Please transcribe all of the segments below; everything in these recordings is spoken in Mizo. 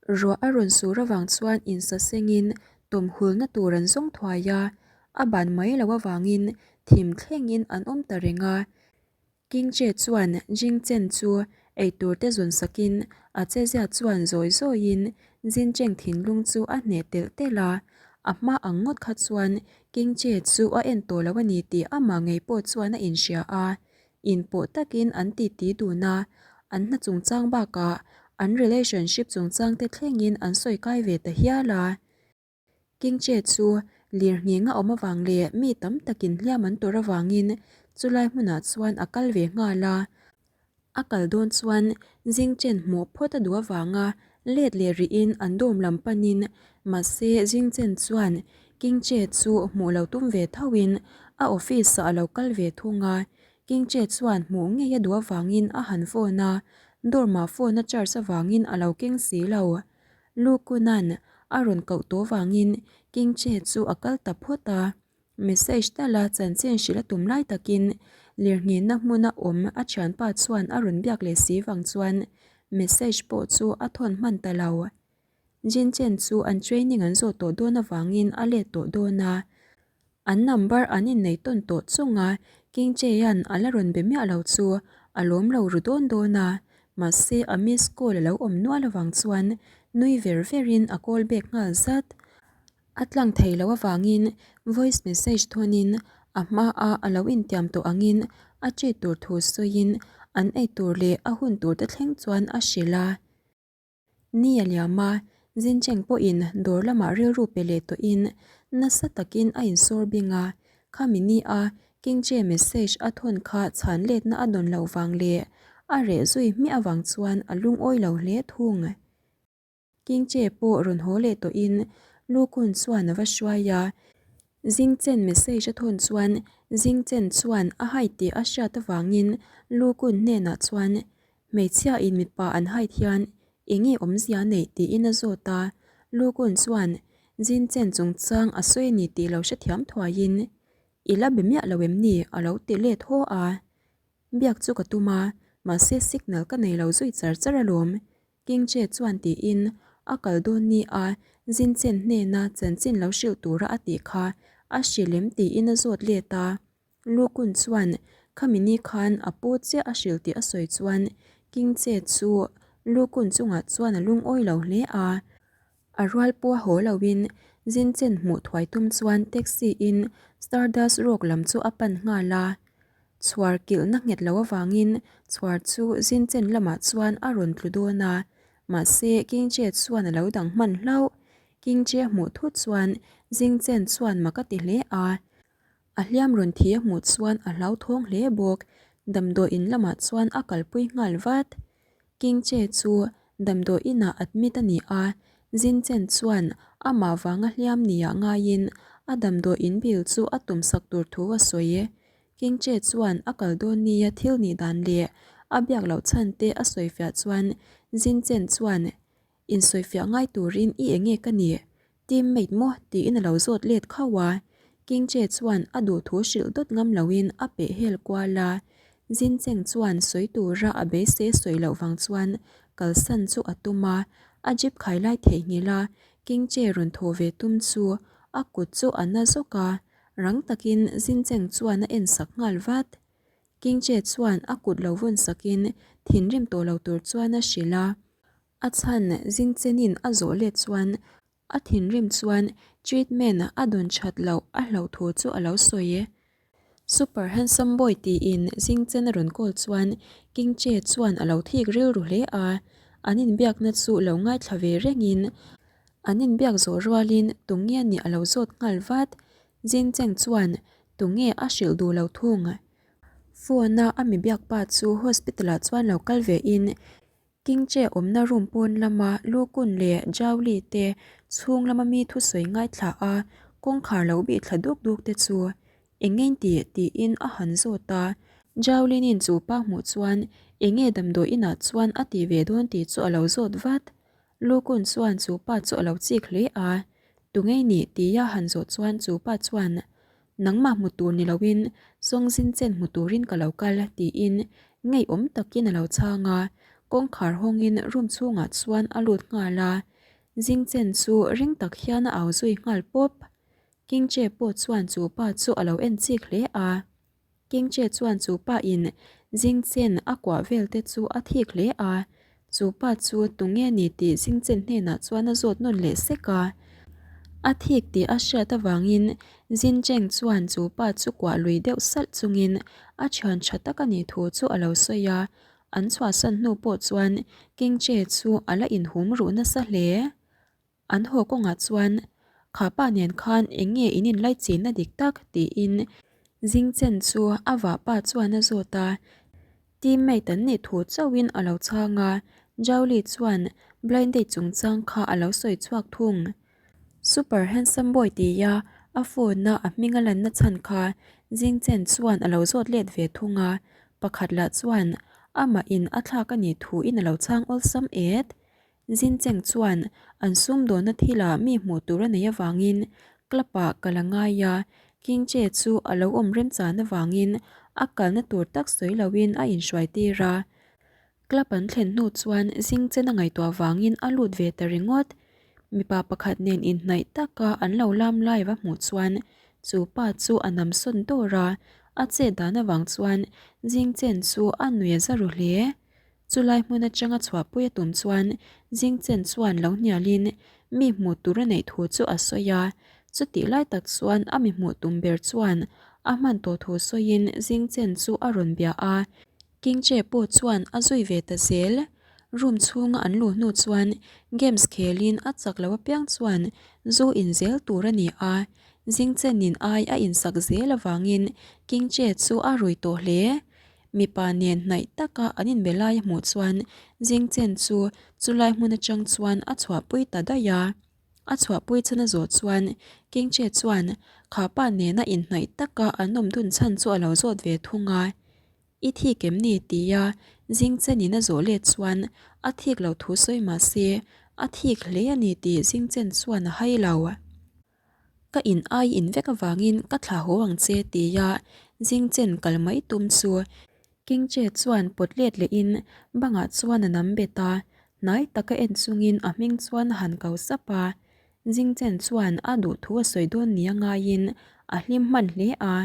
Ruah a rawn sur avang chuan insasengin tawmhulna tur an zawng thuai a, a ban mai loh avangin thim thlengin an awm ta reng a. King Che chuan Jing Chen chu eitur te zawn sakin a chezia chuan zawi zawiin Jin Cheng thinlung chu a hneh telh telh a, a hma ang ngawt kha chuan King Che chu a en tawh lo a ni tih amah ngei pawh chuan a inhria a. Inpawh takin an titi dun a, an hna chungchang bakah an relationship chungchang te thlengin an sawi kai ve ta hial a. King Che chu lirnghing a awm avang leh mi tam takin hliam an tawrh avangin chulai hmunah chuan a kal ve nghal a. A kal dawn chuan Jing Chen hmuh phawt a duh avanga let leh rihin an dawm lam panin mahse Jing Chen chuan King Che chu hmuh lo tum ve thoin a office ah a lo kal ve thung a. King Che chuan hmuh ngei a duh avangin a han phone a, dorm ah phone a charge avangin a lo keng si lo. Lu Kunan a rawn koh tawh vangin King Che chu a kal ta phawt a. Message tala chanchin hrilh a tum lai takin lirnghinna hmuna awm a thianpa chuan a rawn biak leh si vang chuan message pawh chu a thawn hman ta lo. Jin Chen chu an training an zawh tawh dawn avangin a let tawh dawn a. An number an innei tawn tawh chunga King Che-a'n a la rawn be miah lo chu a lawm lo ru dawn dawn a, mahse a miss call a lo awm nual avang chuan nui ver verin a call back nghal zat. A tlang thei lo avangin voice message thawnin a hmaa a lo intiam tawh angin a treat tur thu sawiin an ei tur leh a hun tur te thleng chuan a hrilh a. Ni a liam a, Zincheng pawhin dawr lamah rilru pe leh tawhin nasa takin a insawr bing a, khami ni a King Che message a thawn kha chhan letna a dawn loh vang leh a reh zui hmiah avang chuan a lungawi lo hle thung. King Che pawh rawn haw leh tawhin Lu Kun chuan a va hruai a, Zing Chen message a thawn chuan Zing Chen chuan a hai tih a hriat avangin Lu Kun hnenah chuan Hmeichhia in mipa an hide hian eng nge awmzia neih tiin a zawt a, Lu Kun chuan Zin Chen chungchang a sawi a ni tih lo hrethiam thuaiin I la be miah lo em ni? a lo ti let haw a. Biak chu ka tum a, mahse signal ka nei lo zui char char alawm. King Che chuan tiin a kal dawn ni a Zin Chen hnena chanchin lo hrilh tura a tih kha a hrilh em tiin a zawt let a. Lu Kun chuan khami ni khan a pu chiah a hrilh tih a sawi chuan King Che chu Lu Kun chungah chuan a lungawi lo hle a. A rual pawh a haw loin Zin Chen hmuh thuai tum chuan taxi in Stardust Rock lam chu a pan nghal a. Chhuar kilhna nghet lo avangin chhuar chu Zin Chen lamah chuan a rawn tlu dawn a, mahse King Che chuan a lo dang hman hlauh. King Che a hmuh thut chuan Zin Chen chuan mak a ti hle a. A hliam rawn thi a hmuh chuan a hlauthawng hle bawk. Damdawi in lamah chuan a kalpui nghal vat. King Che chu damdawi inah admit a ni a, Zin Chen chuan amah vanga hliam nia ngaiin a damdawi in bill chu a tumsak tur thu a sawi. King Che chuan a kal dawn nia thil nih dan leh a biak loh chhan te a sawifiah chuan Zin Chen chuan Insawifiah ngai turin i enge ka nih? Teammate maw? tiin a lo zawt let khauh a. King Che chuan a duhthu hrilh dawt ngam loin a peh hel kual a. Jin Cheng chuan sawi tura a beisei sawi loh vang chuan kalsan chu a tum a. A jeep khai lai theihnghilh a King Che rawn thaw ve tum chu a kut chu a na zawk a. Rang takin Jin Cheng chuan a en sak nghal vat. King Che chuan a kut lo vawn sakin thinrim tawh lo tur chuan a hrilh a. A chhan Zingchenin a zawh let chuan a thinrim chuan treatment a dawn that loh a hlauh thu chu a lo sawi e. Super handsome boy tiin Zingchen a rawn call chuan King Che chuan a lo thik rilru hle a, an inbiakna chu lo ngaithla ve rengin an inbiak zawh rualin tunge nih a lo zawt nghal vat. Zingcheng chuan tunge a hrilh duh lo thung. Phone a a mi biak pa chu hospital ah chuan lo kal ve in King Che awmna room pawn lama Lu Kun leh Zhao Li te chhung lama mi thusawi ngaithla a kawngkhar lo bih thla duk duk te chu eng nge tih tiin a han zawt a. Zhao Lin-in chu pa hmuh chuan eng nge damdawi inah chuan a tih ve dawn tih chu a lo zawt vat. Lu Kun chuan chu pa chu a lo chik hle a, Tunge i nih? tia han zawh chuan chu pa chuan Nangmah hmu tur ni loin Sawngzin chen hmu turin ka lo kal tiin ngeiawm takin a lo chhang a. Kawngkhar hawngin room chhungah chuan a lut nghal a, Jingchen chu ring tak hian a au zui nghal pawp. Kingche pawh chuan chu pa chu a lo en chik hle a. Kingche chuan chu pa in Jingchen a kuah vel te chu a thik hle a, chu pa chu tunge ni tih Jingchen hnenah chuan a zawt nawn leh sek a. A thik tih a hriat avangin Jincheng chuan chu pa chu kuah lui deuh salh chungin a thian tha tak a nih thu chu a lo sawi a, an chhuahsan hnu pawh chuan Kingche chu a la inhum ruh nasa hle. An haw kawngah chuan, Kha pa nen khan eng nge in inlai chinna dik tak? tiin Jingchen chu a vahpa chuan a zawt a. Teammate an nih thu chauhin a lo chhang a, Zhao Li chuan blind date chungchang kha a lo sawi chhuak thung. Super handsome boy tia a phone a a hming a lanna chhan kha Jingchen chuan a lo zawt let ve thung a, pakhat lah chuan amah in a thlak a nih thu in a lo chhang awlsam et. Zincheng chuan an sumdawnna thilah mi hmuh tur a neih avangin club ah kal a ngai a, Kingche chu a lo awm remchan avangin a kalna tur tak sawi loin a inhruai tir a. Club an thlen hnu chuan Zingchen a ngaihtuah vangin a lut ve ta ringawt. Mipa pakhat nen inhnaih taka an lo lam lai va hmuh chuan chu pa chu a nam sawn dawr a, a chet dan avang chuan Zingchen chu a nui a za ru hle. Chulai hmun atanga chhuahpui a tum chuan Jingchen chuan lo hnialin mi hmuh tur a neih thu chu a sawi a. Chutih lai tak chuan a mi hmuh tum ber chuan a hman tawh thu sawiin Jingchen chu a rawn bia a. Kingche pawh chuan a zui ve ta zel. Room chhunga an luh hnu chuan games khelin a chak lo apiang chuan zu in zel tur a ni a. Jingchenin ai a insak zel avangin Kingche chu a rui tawh hle. Mipa nen hnaih taka an inbe lai a hmuh chuan Jingchen chu chulai hmun atang chuan a chhuahpui ta daih a. A chhuahpui chhan a zawh chuan Kingche chuan kha pa nena inhnaih taka an awm dun chhan chu a lo zawt ve thung a. I thik em ni? tia Jingchenin a zawh let chuan a thik lo thu sawi mah se a thik hle a ni tih Jingchen chuan a hai lo. Ka in ai in vek avangin ka thla haw ang che tia Jingchen kal mai tum chu Kingche chuan pawt let lehin bangah chuan a nam bet a, hnai taka en chungin a hming chuan a han ko sap a. Jingchen chuan a duh thu a sawi dawn nia ngaiin a hlim hman hle a,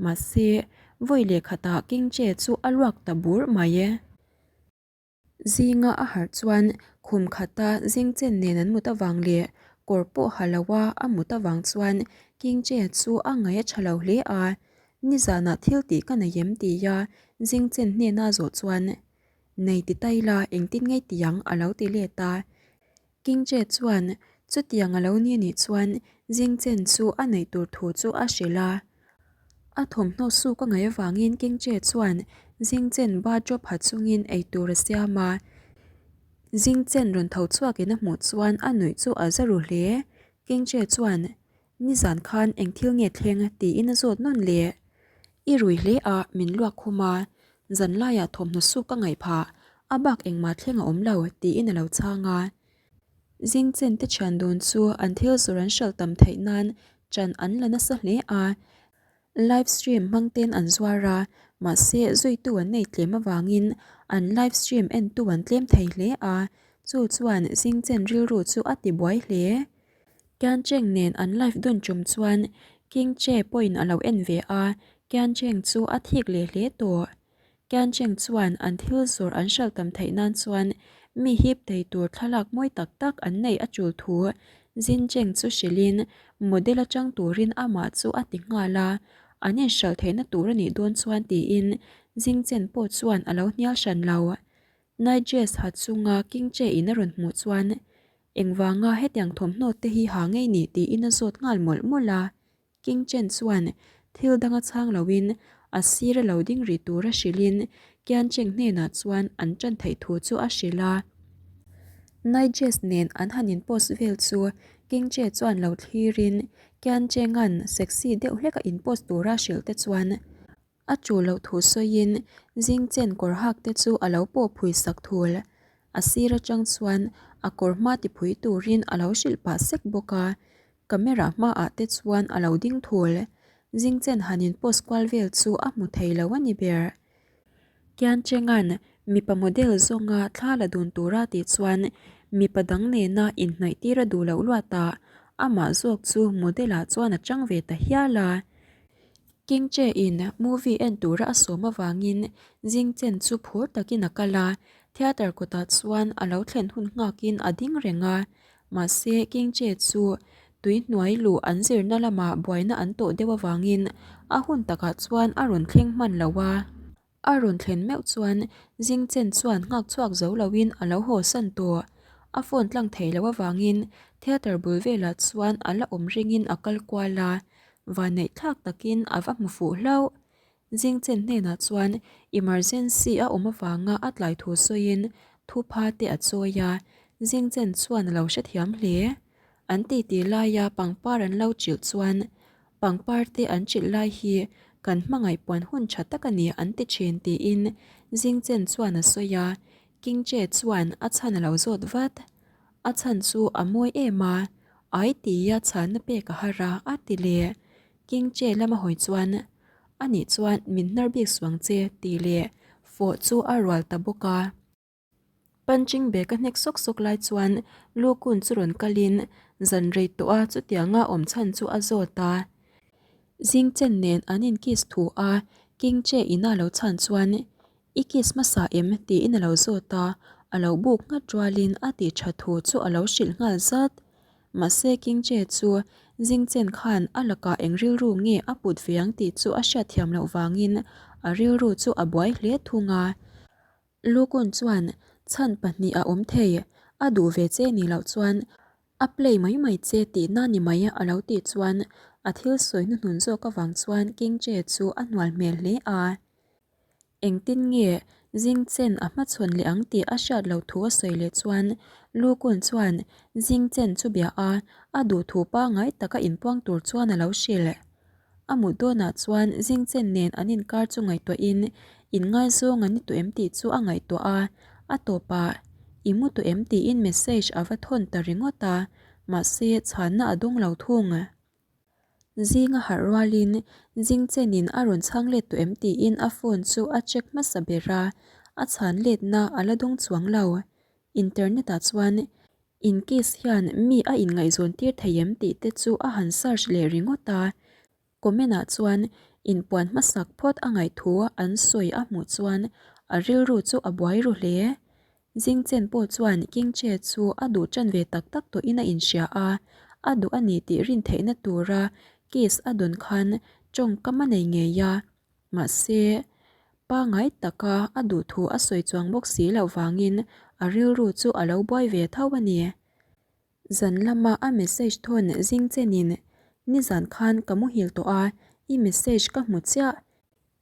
mahse vawi leh khatah Kingche chu a luak ta bur mai e. Zinga a harh chuan khum khata zingchen nen an mut avang leh kawr pawh ha lo a a mut avang chuan Kingche chu a ngaih a tha lo hle a, nizanah thil tih ka nei em tia zingchen hnena zawh chuan nei ti ta ila engtin ngei ti ang a lo ti let a. Kingche chuan chutiang a lo ni anih chuan Jingchen chu a neih tur thu chu a hrilh a. A thawmhnaw suk a ngaih avangin Kingche chuan Jingchen bathrobe ha chungin eitur a siam a. Jingchen rawn tho chhuakin a hmuh chuan a nuih chu a za ru hle. Kingche chuan, Nizan khan eng thil nge thleng? tiin a zawt nawn leh. I rui hle a, min luak khum a. Zan laiah thawmhnaw suk ka ngaih phah, a bak engmah thleng a awm lo, tiin a lo chhang a. Zingchen te thian dun chu an thil zawrh an hralh tam theih nan ṭan an la nasa hle a. Live stream hmang ten an zuar a, mahse zuitu an nei tlem avangin an live stream entu an tlem thei hle a, chu chuan Zingchen rilru chu a ti buai hle. Kiancheng nen an live dun tum chuan Kingche pawhin a lo en ve a, Kiancheng chu a thik leh hle tawh. Kiancheng chuan an thil zawrh an hralh tam theih nan chuan mi hip thei tur thlalak mawi tak tak an neih a tul thu Jincheng chu hrilhin model atang turin amah chu a ti nghal a, an inhralh theihna tur a nih dawn chuan tiin Jingchen pawh chuan a lo hnial hran lo. Night dress ha chunga Kingche in a rawn hmuh chuan Engvanga hetiang thawmhnaw te hi ha ngei ni tiin a zawt nghal mawlh mawlh a. King Chen chuan thil danga chhang loin a sir a lo ding rih tura hrilhin Kian Cheng hnenah chuan an ṭan theih thu chu a hrilh a. Night dress nen an han in post vel chu King Che chuan lo thlirin Kian Chenga'n sexy deuh hleka in post tura hrilh te chuan A chu loh thu sawiin Jingchen kawr hak te chu a lo pawh phui sak thul. A sir atang chuan a kawr hma ti phui turin a lo hrilh pah sek bawk a, camera hmaah te chuan a lo ding thul. Jingchen han in post kual vel chu a hmu thei lo a ni ber. Kian Chenga'n Mipa model zawnga thla la dun tura tih chuan mipa dang nena inhnaih tir a duh loh luat a, amah zawk chu model ah chuan a chang ve ta hial a. King Che in movie en tura a sawm avangin Jing Chen chu phur takin a kal a, theatre kawtah chuan a lo thlen hun nghakin a ding reng a. Mahse King Che chu tui hnuai luh an zirna lamah buaina an tawh deuh avangin a hun takah chuan a rawn thleng hman lo a. A rawn thlen meuh chuan Jing Chen chuan nghak chhuak zo loin a lo haw san tawh. A phone tlang thei loh avangin theatre bul velah chuan a la awm ringin a kal kual a, vanneih thlak takin a va hmu fuh hlauh. Jing Chen hnenah chuan emergency a awm avanga a tlai thu sawiin thupha te a chawi a, Jing Chen chuan a lo hrethiam hle. An titi laia pangpar an lo chilh chuan Pangpar te an chilh lai hi kan hmangaih puan hun tha tak a ni an ti thin tiin Jingchen chuan a sawi a, Kingche chuan a chhan a lo zawt vat. A chhan chu a mawi em a, ai tia chhanna pek a har a, a ti leh. Kingche lama hawi chuan, Anih chuan min hnar bik suang che tih leh fawh chu a rual ta bawk a. Punching bag a hnek sawk sawk lai chuan Lu Kun chu rawn kalin zan rei tawh a chutianga awm chhan chu a zawt a. Zing chen nen an in kiss thu a, King Che ina lo chhan chuan I kiss hmasa em? tiin a lo zawt a, a lo buk nghat rualin a tih tha thu chu a lo hrilh nghal zat. Mahse King Che chu Zing Chen khan a lakah eng rilru nge a put ve ang tih chu a hriatthiam loh vangin a rilru chu a buai hle thung a. Lukun chuan chhan pahnih a awm thei, a duh ve che ni loh chuan a play mai mai che tihna ni mai a lo tih chuan a thil sawi hnuhnun zawk avang chuan King Che chu a hnual hmel hle a. Engtin nge Jing Chen a hmachhawn leh ang tih a hriat loh thu a sawi leh chuan Lukun chuan Jing Chen chu bia a, a duhthu pangngai taka inpuang tur chuan a lo hrilh. A mut dawnah chuan Zingchen nen an inkar chu ngaihtuahin inngaizawng an ni tawh em tih chu a ngaihtuah a, a tawpah I mu tawh em tiin message a va thawn ta ringawt a, mahse chhanna a dawng lo thung. Zing a harh rualin Zingchenin a rawn chhang let tawh em tiin a phone chu a check hmasa ber a, a chhan letna a la dawng chuang lo. Internet ah chuan In case hian mi a inngaihzawn tir thei em tih te chu a han search leh ringawt a, comment ah chuan inpuan hmasak phawt a ngaih thu an sawi a hmuh chuan a rilru chu a buai ru hle. Jingchen pawh chuan King Che chu a duh tan ve tak tak tawhin a inhria a, a duh a ni tih rin theihna tura case a dawn khan tawngkam a nei ngei a. Mahse, pangai taka a duh thu a sawi chuang bawk si loh vangin a rilru chu a lo buai ve tho a ni. Zan lama a message thawn zing chenin, Nizan khan ka muhil tawh a, i message ka hmu chiah.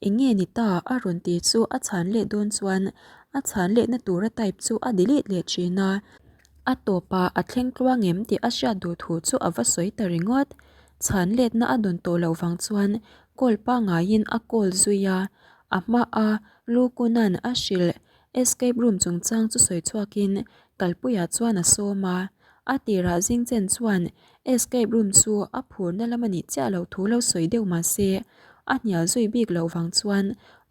Eng nge ni ta? a rawn ti chu a chhan leh dawn chuan a chhan lehna tura type chu a delete leh thin a. A tawpah a thleng tluang em tih a hriat duh thu chu a va sawi ta ringawt. Chhan letna a dawn tawh loh vang chuan call pangaiin a call zui a, a hmaa Lukuna'n a hrilh escape room chungchang chu sawi chhuakin Kalpuia chuan a sawm a. A tirah Zingchen chuan escape room chu a phurna lam a nih chiah loh thu lo sawi deuh mah se a hnial zui bik loh vang chuan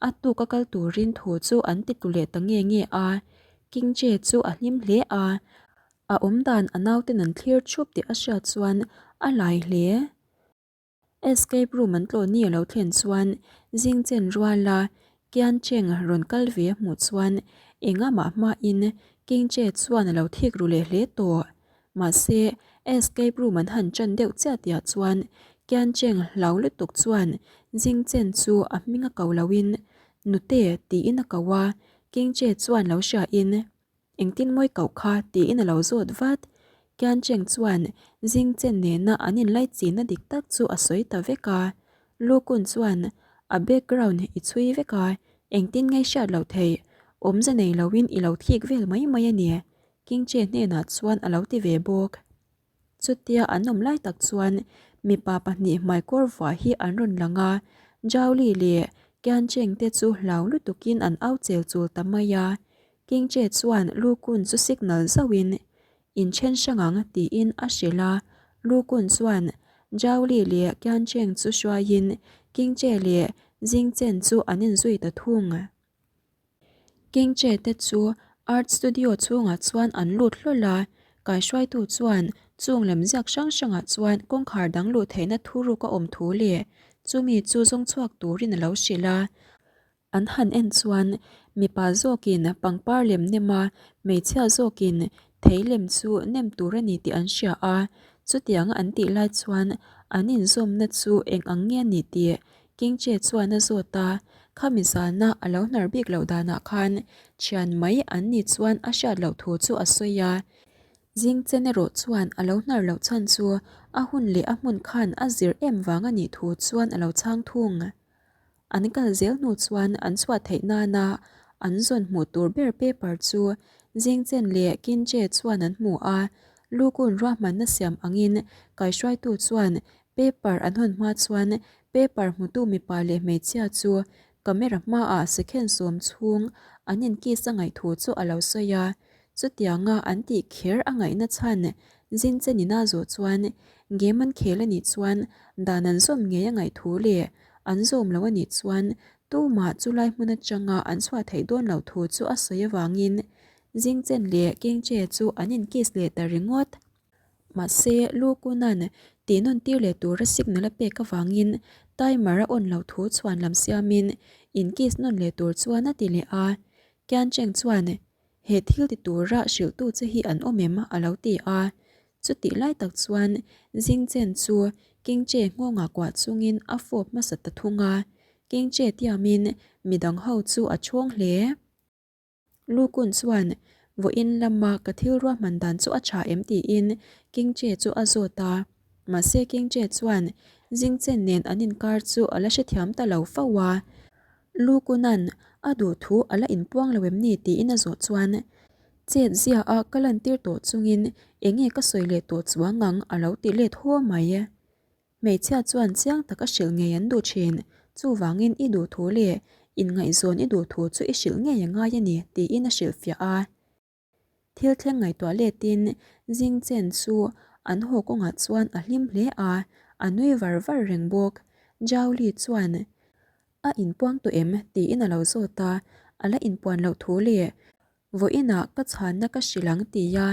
a tuk a kal turin thu chu an ti tlu leh ta nge nge a. King Che chu a hlim hle a, a awmdan a nauten an thlir thup tih a hriat chuan a lai hle. Escape room an tlawh ni a lo thlen chuan Jingchen ruala Kian Cheng rawn kal ve a hmuh chuan enga mah hmain King Che chuan a lo thik ru leh hle tawh. Mahse, escape room an han ṭan deuh chiah tihah chuan Kian Cheng hlau lutuk chuan Jingchen chu a hming a ko loin Nute tiin a ko a, King Che chuan lo hria in, Engtin mawi koh kha? tiin a lo zawt vat. Kian Cheng chuan Jing Chen nena an inlai chinna dik tak chu a sawi ta vek a. Lu Kun chuan a background i chhui vek a, engtin nge hriat loh theih? Awmze nei loin i lo thik vel mai mai a ni, King Che hnenah chuan a lo ti ve bawk. Chutia an awm lai tak chuan mipa pahnih hmaikawr vuah hi an rawn lang a, Zhaoli leh Qiancheng te chu hlau lutukin an au chel chul ta mai a. King Che chuan Lu Kun chu signal zauhin, In then hrang ang, tiin a hrilh a. Lu Kun chuan Zhaoli leh Qiancheng chu hruaiin King Che leh Jingchen chu an inzui ta thung. Kingche te chu Art Studio chhungah chuan an lut hlawl a, kaihruaitu chuan chung lemziak hrang hrangah chuan kawngkhar dang luh theihna thuruk a awm thu leh chumi chu zawng chhuak turin a lo hrilh a. An han en chuan mipa zawkin pangpar lem nem a, hmeichhia zawkin thei lem chu nem tur a ni tih an hria a. Chutianga an tih lai chuan an inzawmna chu eng ang nge a ni tih Kingche chuan a zawt a, khami zana a lo hnar bik loh danah khan thian mai an ni chuan a hriat loh thu chu a sawi a. Zingchen erawh chuan a lo hnar loh chhan chu a hun leh a hmun khan a zir em vang a nih thu chuan a lo chhang thung. An kal zel hnu chuan an chhuah theih nana an zawn hmuh tur ber paper chu Zingchen leh Kinche chuan an hmu a, Lukun ruahmanna siam angin kaihruaitu chuan Paper an hawn hma chuan paper hmutu mipa leh hmeichhia chu camera hmaah second sawm chhung an inkiss a ngaih thu chu a lo sawi a. Chutianga an tih kher a ngaihna chhan Zinchen-ina zawh chuan game an khel a nih chuan dan an zawm ngei a ngaih thu leh an zawm lo a nih chuan tumah chulai hmun atanga an chhuah theih dawn loh thu chu a sawi avangin Zingchen leh Kengche chu an inkiss leh ta ringawt. Mahse, Lu Kunan tih nawn tir leh tura signal a pek avangin timer a on loh thu chhuan lam siamin in kiss nawn leh tur chuan a ti leh a. Kian Cheng chuan, He thil ti tura hrilhtu che hi an awm em? a lo ti a. Chutih lai tak chuan Jing Chen chu King Che nghawngah kuah chungin a fawp hmasa ta thung a. King Che tiamin midang ho chu a chhawng hle. Lukun chuan vawiin lama ka thil ruahman dan chu a tha em tiin King Che chu a zawt a. Mahse King Che chuan Jingchen nen an inkar chu a la hrethiam ta lo fo a. Lukunan a duh thu a la inpuang lo em ni tiin a zawh chuan chet zia a ka lantir tawh chungin enge ka sawi leh tawh chuang ang a lo ti let haw mai. Hmeichhia chuan chiang tak a hrilh ngei an duh thin, chuvangin i duh thu leh inngaihzawn i duh thu chu i hrilh ngei a ngai a ni, tiin a hrilhfiah a. Thil thleng ngaihtuah letin Jingchen chu an haw kawngah chuan a hlim hle a, a nui var var reng bawk. Zhao Li chuan, A inpuang tawh em? tiin a lo zawt a, a la inpuan loh thu leh Vawiinah ka chhanna ka hrilh ang tia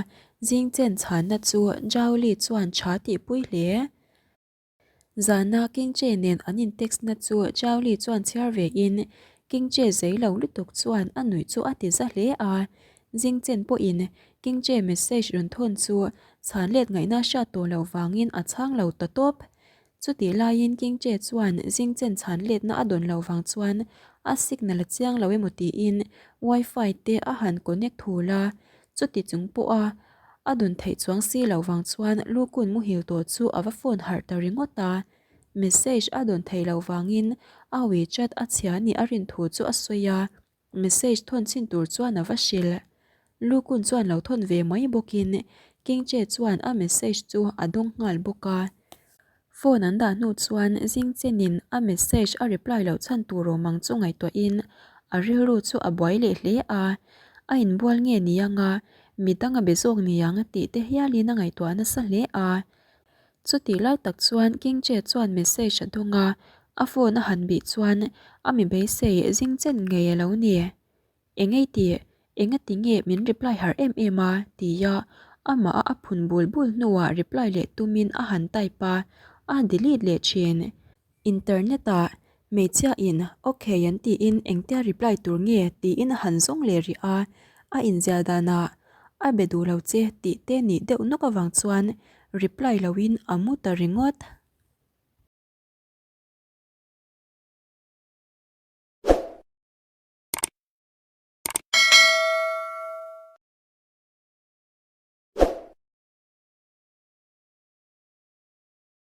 Jingchen chhanna chu Zhao Li chuan tha tihpui hle. Zana Kingche nen an in text na chu Zhao Li chuan chhiar ve in Kingche zei lo lutuk chuan a nuih chu a ti za hle a. Jingchen pawhin Kingche message rawn thawn chu chhan let ngaihna hriat tawh loh vangin a chhang lo ta tawp. Chutih laiin Kingche chuan Jingchen chhan letna a dawn lo vang chuan a signal a chiang lo emaw tiin wifi te a han connect thul a, chuti chung pawha a dawn theih chuang si lo vang chuan Lukun muhil tawh chu a va phone harh ta ringawt a. Message a dawn theih loh vangin a WeChat a chhia nih a rin thu chu a sawi a. Message thawn chhin tur chuan a va hrilh. Lukun chuan lo thawn ve mai bawkin Kingche chuan a message chu a dawng nghal bawk a. Phone an dah hnu chuan Zingchenin a message a reply loh chhan tur awm ang chu ngaihtuahin a rilru chu a buai leh hle a. A inbual nge ni anga midang a be zawk ni ang tih te hialin a ngaihtuah nasa hle a. Chutih lai tak chuan Kingche chuan message a dawng a, a phone a han bih chuan a mi beisei zing chen ngei a lo ni. Engei tih, engati nge min reply har em em a? tia amah a phun bul bul hnuah reply leh tumin a han type a, a delete leh thin. Internet ah hmeichhia in ok an tiin engtia reply tur nge tiin a han zawng leh rih a, a inziah danah a be duh lo che tih te nih deuh nawk avang chuan reply loin a mu ta ringawt.